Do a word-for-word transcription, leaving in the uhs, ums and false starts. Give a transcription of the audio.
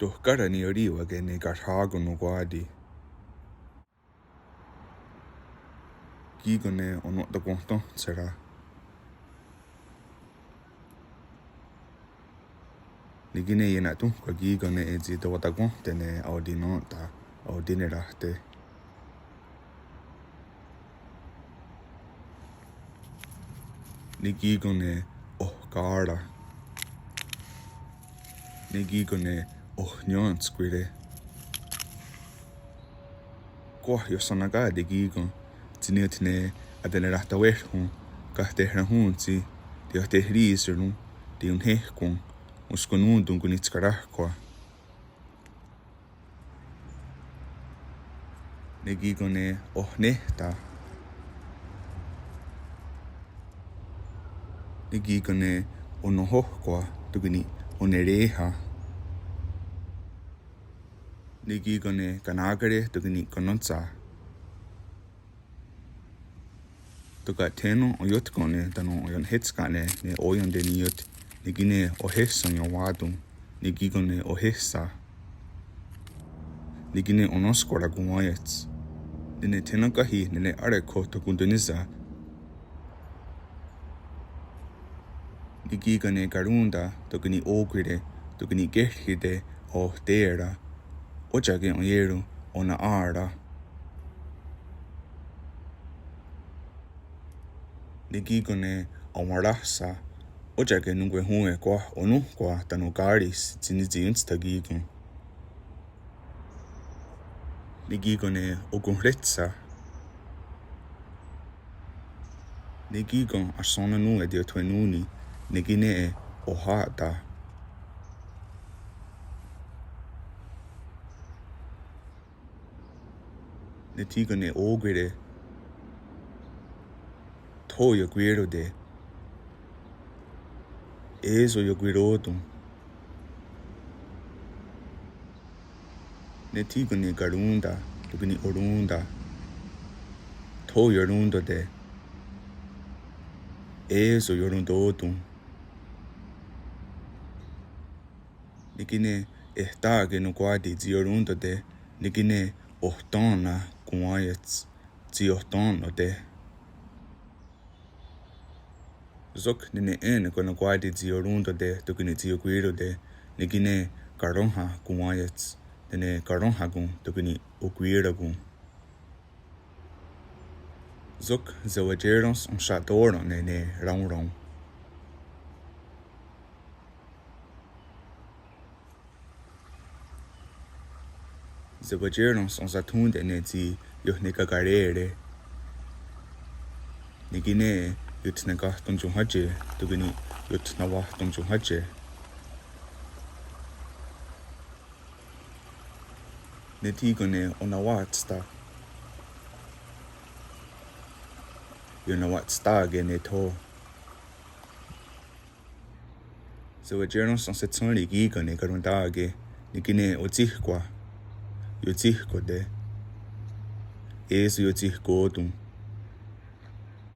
Iohkára niiorì:wake ne karhá:kon nonkwá:ti. Kí:ken ne ono'takwen'ténhsera. Ne kí:ken iena'tónhkwa kí:ken ne tsi tewatakwen'te' ne aotinén:ta, aotineráhte. Ne kí:ken ne ohká:ra. Ne kí:ken ne ohniéntskwire. Kwah iohsanaká:ti kí:ken, tsi ní:ioht ne atenerahtawehrhon, kahtehrahón:tsi, teiohtehrì:seron, teionhnhéhkwen, oskennón:ton konitskaráhkhwa. Ne kí:ken ne ohnéhta. Ne kí:ken ne ononhóhkwa, tóka' ni' oneréha. Ne kí:ken ne kanákere, tóka' ni' konnón:tsa. Tóka' thé:nen oiótkon ne tánon oien'hétska'ne ne ó:iente ní:ioht, ne kí:ken ne ohéhsen iawá:ton, ne kí:ken ne ohéhsa. Ne kí:ken ne onónhskora konwá:iats. Nè:ne thé:nen káhi nè:ne árekho tokontonnísa. Ne kí:ken ne karón:ta, tóka' ni' ókwire, tóka' ni' kerhí:te, ohté:ra, ótia'ke oié:ron ona'á:ra. Ne kí:ken ne awenráhsa, ótia'ke nonkwehón:we kwah onónhkwa tánon ká:ris tsi ní:tsi iéntstha kí:ken. Ne kí:ken ne okonhréhtsa. Ne kí:ken ahsén:nen nón:we teiothwennón:ni, ne kí:ken ne ohà:ta. Ne thí:ken ne ókwire. Tho iokwí:rote. É:so iokwiró:ton. Ne thí:ken ne karón:ta, tóka' ni' orón:ta. Tho iorón:tote. É:so iorontó:ton. Ne kí:ken ne ehtà:ke nonkwá:ti tsi iorón:tote, ne kí:ken ne ohtén:na konwá:iats tsi ohtén:note. Sok nè:ne è:neken nonkwá:ti tsi iorón:tote tóka' ni' tsi iokwí:rote, ne kí:ken ne karónha konwá:iats, nè:ne karónhakon tóka' ni' okwí:rakon. Sok sewatié:rens enhsatorón:ne ne raón:raon. Sewatié:rens enhsathón:te ne tsi iohnekakarè:re. Ne kí:ken ne iothnekahtontionhátie, tóka' ni' iothnawahtontionhátie. Ne thí:ken ne onawátsta. Ionawatstá:ke ne tho. Sewatié:rens enhsetshén:'a kí:ken ne karontà:ke, ne kí:ken ne otsíhkwa. Iotsíhkote. É:so iotsíhkoton.